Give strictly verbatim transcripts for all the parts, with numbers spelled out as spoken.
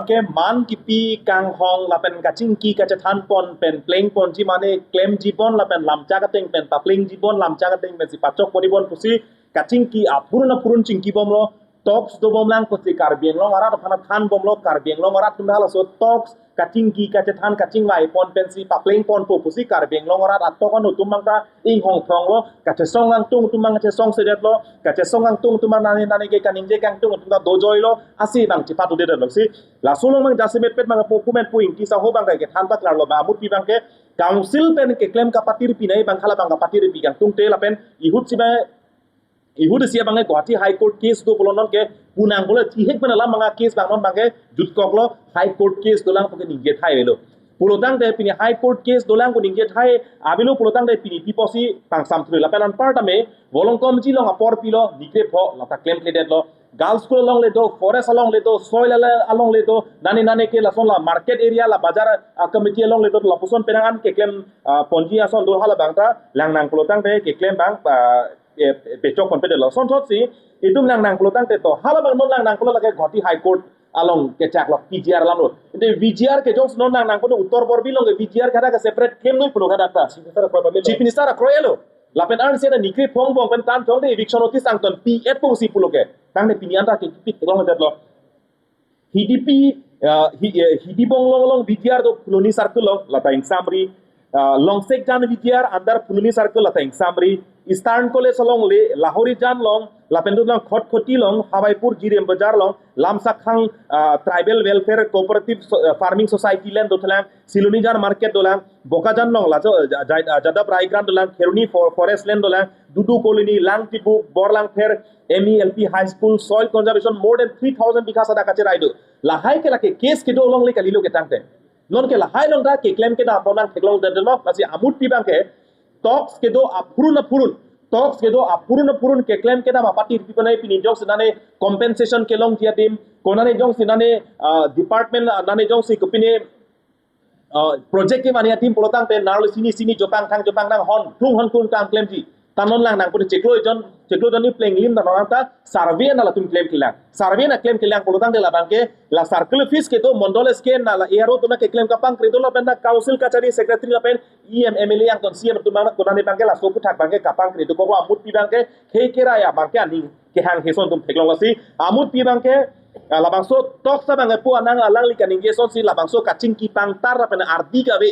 ke man kipi kanghong lapen kachingki kachethan pon pen pleng ponji mane klemji bon lapen lamchak ateng pen paplengji bon lamchak ateng pensi pachok poni bon pusi kachingki aphurun aphurun chingki bomlo, talks dobom lang pusi Karbi Anglong arat aphan than bomlo, Karbi Anglong arat atum halaso talks kachingki kachethan kachingvai pon pensi papleng ponpo pusi Karbi Anglong arat atok anutum mangta inghong phronglo, kachesong angtung atum mang kachesong sedetlo, kachesong angtung atum mang nane nane ke kaningje kangtung atum ta dojoilo, asi bang chipat ude detlo si. Laso along mang jasemet pet mang pu kumen pu Ingti saho bang ke than paklarlo ba amut pi bang ke council pen keklem kapatir pinai bang khala bang kapatir pi kangtungte lapen ihut si ba ihut si abang ke Guwahati High Court case do pulo non ke punang pulo thihek pen alam bang case bang non bang ke jutkoklo High Court case dolang pu ke ningje thai lo. Pulotangte pini High Court case dolang pu ningje thai avelo pulotangte pini pi pusi pangsam thule lapen anparta me volongkom ji along apor pilo nikre pho lata klemkledetlo. Girls school along le do, forest along le do, soil ala- along le do, nane nane ke lason la market area la bazar ah, committee along le do lapuson penang an keklem ah, ponji ason do hala bang ta langnang pulotangte keklem bang ah, eh, pechok pon pedetlo. Sonthot si itum langnang pulotangte to hala bang non langnang pulo lake Guwahati High Court along kechak lok P G R alam lo. Ente V G R ke jongsi non langnang pulo Uttar Borbil along ke V G R kada ke separate claim noi pulo kada ta. Chief Minister akroi pamelo. Chief Minister akroi lo. Lapen an sena nikri phong bong pen tan thong de eviction notice angton P et pong si pulo ke. Tangte pini anta ke kipit long det lo. H D P, ah, hi, eh, H D P bong long long V G R do Phuloni Circle long lata ingsamri. Ah, Longsek Jan V G R under Phuloni Circle lata ingsamri. Eastern College along le Lahori Jan long lapen do lang Khotkhoti long Hawaipur Jirem Bazar long Lamsakhang ah, Tribal Welfare Cooperative So- ah, Farming Society land do thelang Silonijan Market dolang Bokajan long lajo ah, Jai- ah, Jadap Raigrant dolang Kheroni For- Forest land dolang Dudu Colony Langtibu Borlangpher M E L P High School soil conservation more than three thousand bigha sada kacherai do. Lahai ke lake case kedo along le kalilo ketangte. Non ke lahai along ta keklem kedam ponang theklong dan lo lasi amut pi bang ke talks kedo aphurun aphurun talks kedo aphurun aphurun keklem kedam apatir pi penai pini jongsi nane compensation kelongji adim konane jongsi nane ah, department ah, nane jongsi kopine ah, project kemani adim pulotangte narlo sini sini jopang thang jopang nang hon thung hon kung tang klemji. Ta non langnang puni chiklo jon chiklo jon ni pleng lim ta non ta survey na latum klemklelang. Survey na klemklelang pulotangte labang ke la circle office kedo mondol S K na la A R O atum na keklem kapangkri do lapen ta council kachari secretary lapen E M M L A angton C M atum bang konane bang ke laso aputhak bang ke kapangkri dokok amut pi bang ke khei kerai abang ke aning kehang heson atum theklong lasi amut pi bang ke ah, labangso talks abang ke pu anang alangli kaningje asonsi labangso kachingki pangtar lapen ardi kave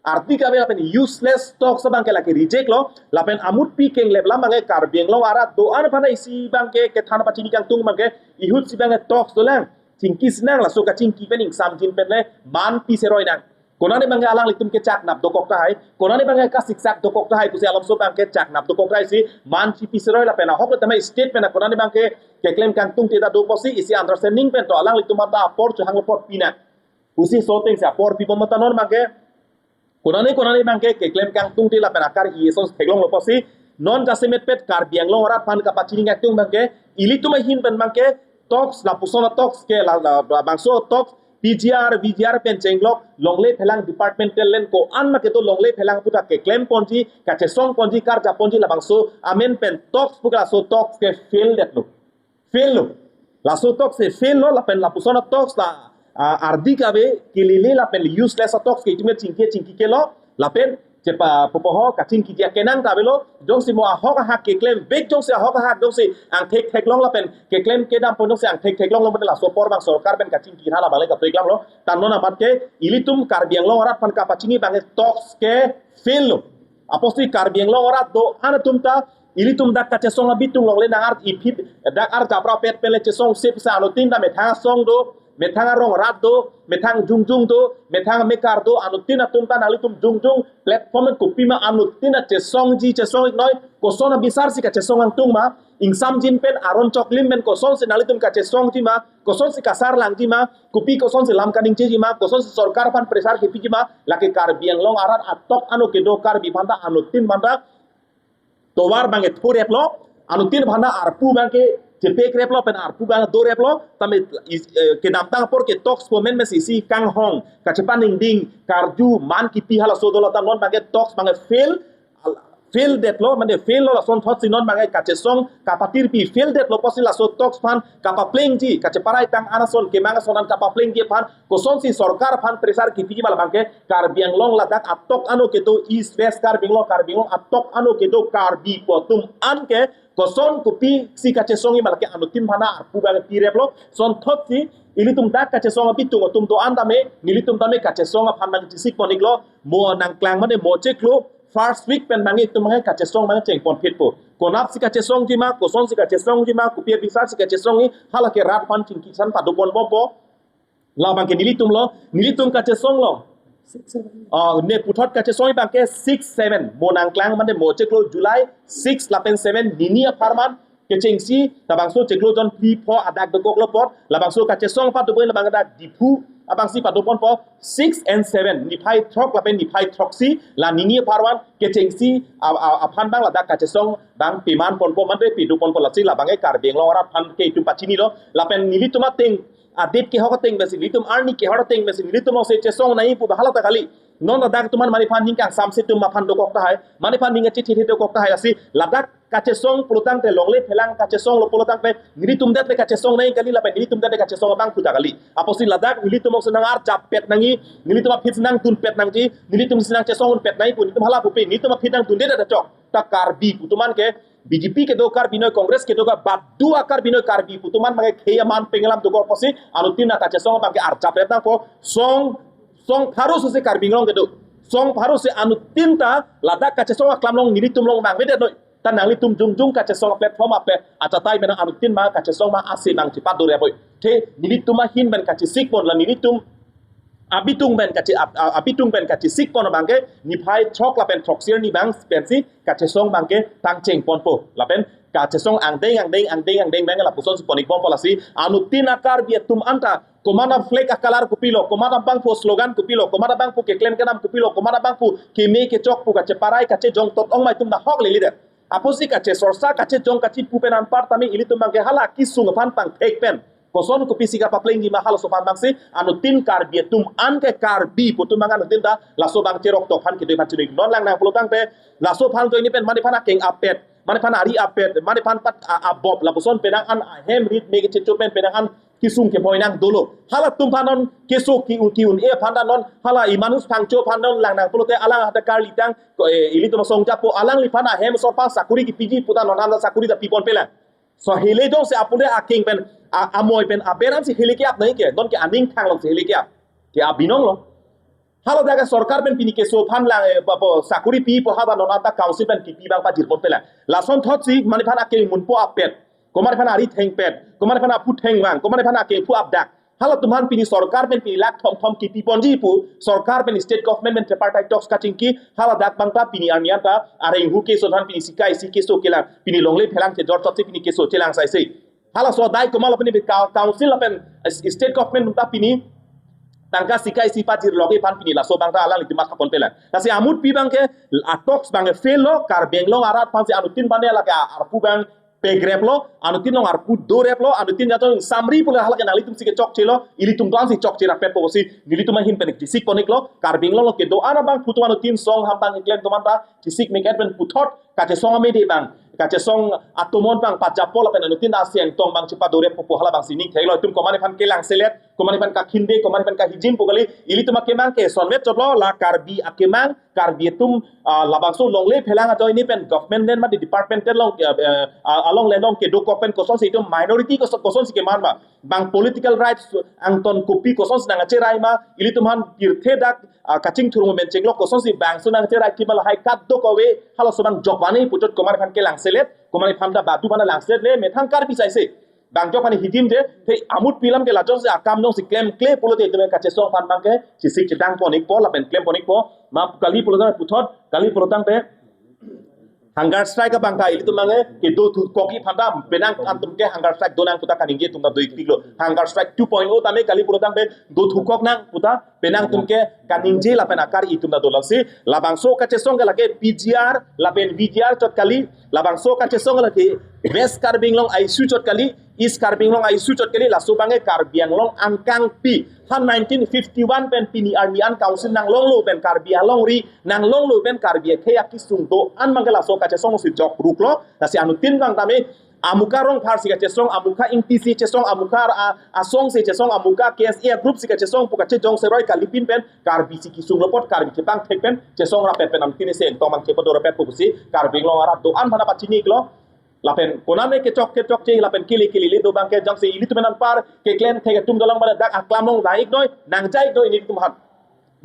ardi kave lapen useless talks abang ke lake reject lo lapen amut pi kenglep lam bang ke Karbi Anglong arat do-an aphan isi bang ke kethan pachini kangtung bang ke ihut si bang ke talks dolang chingki sinang laso kachingki pen ingsamjin pen le man pi seroi nang. Konane bang ke alanglitum kechak nap dokok tahai, konane bang ke kasiksak dokok tahai pusi alamso bang ke chak nap dokok tahai si man chipi seroi lapen ahok le tamai state pen konane bang ke keklem kangtungte ta do pusi isi understanding pen to alanglitum anta apor chuhang apor pinang. Pusi so ateng si apor pi pon mata non bang ke konane konane bang ke keklem kangtungte lapen akar i eson theklong lo pusi non jasemet pet Karbi Anglong arat aphan kapachini kangtung bang ke ilitum ahin pen bang ke talks lapuson talks ke la, la, la bangso talks P G R, V G R pen chenglok longle phelang departmental land ko-an ma kedo longle phelang aputhak keklem ponji kachesong ponji karja ponji labangso amen pen talks pu ke laso talks ke fail detlo. Fail lo. Laso talks ke fail lo lapen lapuson talks la ah, ardi kave kelele lapen useless talks ke itum chingki chingki ke lo lapen chepa pupoho kachingki dia kenang ta avelo jongsi mo ahok ahak keklem bek jongsi ahok ahak jongsi angthek theklong lapen keklem kedam pon jongsi angthek theklong lo lapen laso apor bang sorkar pen kachingki hala bang le kaprek lam lo. Ta non amat ke ilitum Karbi Anglong arat aphan kapachini bang talks ke fail lo. Apotsi Karbi Anglong arat do-an atum ta ilitum dak kachesong abitung longle nang art iphi dak art japra pet pen le chesong sip sa anuttin ta methang asong do methang arong rat do, methang jongjung do, methang mekar do, anuttin atum ta nanglitum jongjung platform pen kopima anuttin ta chesongji chesong iknoi, koson abisar si kachesong angtung ma, ingsamjin pen aron choklim pen kosonsi nanglitum kachesongji ma, kosonsi kasar langji ma, kopi kosonsi lam kaningjeji ma, kosonsi sorkar aphan pressure kepiji ma, lake Karbi Anglong arat atok ano kedo Karbi aphan ta anuttin aphan ta tovar bang ke thurep lo, anuttin aphan ta arpu bang ke chepekrep lo, pen arpu bang dorep lo, tame is- eh, kedamtang apor ke talks pu amen mes isi kanghong, kachepaningding, karju, man kipi halaso dola ta non bang ke talks bang ke fail, al- fail detlo, mane fail lo, lason thotsi non bang ke kachesong kapatirpi fail detlo pusi laso talks aphan kapaplengji, kacheparai tang an ason kemang ason an kapaplengji aphan kosonsi sorkar aphan pressure kipiji ma labang ke Karbi Anglong ladak atok ano kedo East West Karbi Anglong, Karbi Anglong atok ano kedo Karbi pu atum an ke koson kopisi kachesongji ma lake anuttin aphan arpu bang pireplo. Lason thotsi ilitum dak kachesong abitung atum do-an tame, nelitum tame kachesong aphan nangchesik pon-iklo, mo nangklang mane mo chiklo, first week pen bang itum bang kachesong bang chengpon phitpo. Konatsi kachesongji ma, kosonsi kachesongji ma, kopi abisarsi kachesongji, hala ke rat aphan chingki san pado ponbompo. Labang ke nelitum lo, nelitum kachesong lo. Ah, ne puthot kachesong bang ke six seven, mo nangklang mane mo chiklo July six lapen seven nini apharman kechengsi, labangso chiklo jon phli pho adak dokoklo apot, labangso kachesong pado pon labang dak Diphu abangsi pado ponpo, six and seven, niphai throk lapen niphai throksi, la nini apharman kechengsi, a, a, aphan bang ladak kachesong bang peman ponpo mane pedo ponpo, lasi labang ke Karbi Anglong arat aphan ke itum pachinilo, lapen nelitum ateng, adet kehok ateng pensi, nelitum arni kehok ateng pensi, nelitum ose chesong nangji pu bang hala ta kali. Non ladak atum an mane aphan ning kangsamse atum aphan dokok tahai, mane aphan ning achithi dokok tahai, lasi ladak kachesong pulotangte longle phelang kachesong lo pulotangte nelitum det le kachesong nangji kali lapen nelitum det le kachesong abangphu ta kali. Apotsi ladak nelitum ose nangarjap pet nangji, nelitum aphi si nangdun pet nangji, nelitum si nangchesong pet nangji pu nelitum hala pupe, nelitum aphi nangdunde det ta chok. Ta Karbi pu atum an ke B J P kedo Karbi noi, Congress kedo ka badu a Karbi noi, Karbi pu atum an bang ke khei aman pengelam dokok pusi anuttin ta kachesong bang ke arjap rep nangpo. Song, song pharo si Karbi Anglong kedo, song pharo si anuttin ta ladak kachesong aklam along nelitum along bang vedet noi. Ta nanglitum jongjong kachesong a platform ape achatai mena anuttin ma kachesong ma ase bang chepadoreppo. Te nelitum ahin pen kachesik pon, la nelitum abitung pen kache, ab-, a-, abitung pen kachesik pon bang ke niphai throk lapen throksi arni bang pensi kachesong bang ke pangcheng ponpo. Lapen kachesong angdeng angdeng angdeng angdeng bang ke lapusonsi pon-ikbompo, lasi anuttin a Karbi atum anta komat a flag a colour kopilo, komat abangphu slogan kopilo, komat abangphu keklem kenam kopilo, komat abangphu keme kechok pu kacheparai kachejong tot ong ma itum ta hok lele det. Apotsi kachesorsa kachejong kachipu pen anpar tame ilitum bang ke hala kesung aphan pangthek pen koson kopisi kapaplengji ma halaso aphan bangsi anuttin Karbi atum an ke Karbi pu atum bang anuttin ta laso bang cherok tok aphan kedo aphan chinoi. Non lang nang pulotangte laso aphan joine pen mane aphan akeng apet, mane aphan ari apet, mane aphan pat a-, abop, lapuson penang an ahem rit me kechecho pen penang an kesung keboi nang dolo. Halatum aphan non keso ki-un ki-un e aphan ta non hala Emmanuel Phangcho aphan non lang nang pulote alang hata karli tang ko, eh, ilitum asong japo alangliphan ahem aso aphan sakuri kipiji pu ta non anta sakuri ta pipon pelang. So hele jongsi apule akeng pen a-, amoi pen aberam si hele ke-ap nangji ke, non ke aning thang along si hele ke-ap. Ke abinong lo. Haladak ke sorkar pen pini keso aphan lang, eh, pa, pa, sakuri pipo, haba non anta council pen kipi bang pajir pon pelang. Lason thotsi mane aphan akeng munpo apet, komat aphan ari thengpet, komat aphan aphu thengvang, komat aphan akengphu apdak. Halatum aphan pini sorkar pen pini lakh thom thom kipi ponji pu sorkar pen state government pen tripartite talks kachingki, haladak bang ta pini arni anta areng hu keso aphan pini sikai si keso kelang, pini longle phelang kejor chotsi pini keso chelang saise. Halaso adai komat lo pini ka-, council lapen, eh, state government ta pini tangka sikai si pajir loge aphan pini laso bang ta alanglitum matha pon pelang. Lasi amutpi bang ke a talks bang ke fail lo, Karbi Anglong arat aphansi anuttin bane lake a-, arpu bang pegreplo, anuttin along arpu doreplo, anuttin jatong samri pule hala ke nanglitum si kechokchelo, ilitum do-an si chokche rapetpo pusi nelitum ahin pen chesik pon-iklo. Karbi Anglong along kedo-an abangphu atum anuttin song ham bang keklem atum anta chesik me-et pen puthot kachesong amede bang, kachesong atomon bang pajappo lapen anuttin aseng tong bang chepadoreppo pu hala bangsi ning theklo. Itum komat aphan kelangselet, komat aphan kakhinde, komat aphan kahijim pu kali, ilitum akemang ke sonvet chotlo, la Karbi akemang, Karbi atum, ah, labangso longle phelang ajoine pen government pen mate department pen along, eh, eh, ah, along le along kedokok pen kosonsi itum minority koson, kosonsi keman ma, bang political rights angton kopi kosonsi nangcherai ma, ilitum aphan pirthe dak, ah, kachingthur mo bencheng lo, kosonsi bangso nangcherai kima lahai kat dokok ave, halaso bang jokvani puthot komat aphan kelangselet, komat aphan ta badu aphan langselet le methang Karbi saise. Bang jokvani hijim je, te amutpi alam ke lajongsi akam jongsi klemkle pulote itum kachesong aphan bang ke chesik chedang pon-ikpo lapen klem pon-ikpo. Ma kali pulotang puthot, kali pulotangte hunger strike abang ta ilitum bang ke kedo thukok-ji aphan ta penang atum ke hunger strike donang pu ta kaningje atum ta do-ikpiklo. Hunger strike two point oh tame kali pulotangte do thukok nang pu ta Penang atum ke kaningje lapen akar itum ta dolang si, labangso kachesong ke lake P G R lapen V G R chot kali, labangso kachesong lake West Karbi Anglong I C U chot kali, East Karbi Anglong I C U chot kali, laso abang ke Karbi Anglong angkangpi. Ha nineteen fifty-one pen pini arni an council nanglonglo pen Karbi alongri nanglonglo pen Karbi akhei akisung do-an abang ke laso kachesong si jok ruklo. Lasi anuttin abang tame Amukha Rongphar si kachesong, Amukha Ingti si chesong, Amukha a-, Asong si chesong, Amukha K S A group si kachesong pu kachejong seroi kalipin pen Karbi si kisung lo apot Karbi chepangthek pen chesong rapet pen anuttin si ingtong abang chepadorapet pusi Karbi Anglong arat do-an aphan pachini iklo. Lapen konane kechok kechokche lapen kili kili litum abang ke jongsi ilitum anpar keklem thek atum dolang bada dak aklam along dai iknoi, nangja iknoi nelitum aphan.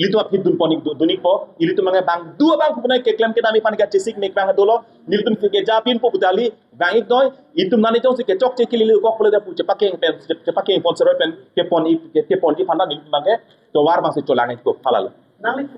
Ilitum aphi dun pon ik du-, dun ikpo, ilitum abang bang dua abang punai keklem kedam iphan kachesik mek abang dolo, nelitum ke japinpo pu dali, bang iknoi, itum nani jongsi kechokche kili li kok pule da pu chepakeng pen, chepakeng pon seroi pen, kepon ik, ke-, kepon iphan nelitum abang ke, tovar abang si cholang ikpo phalalo. Nangli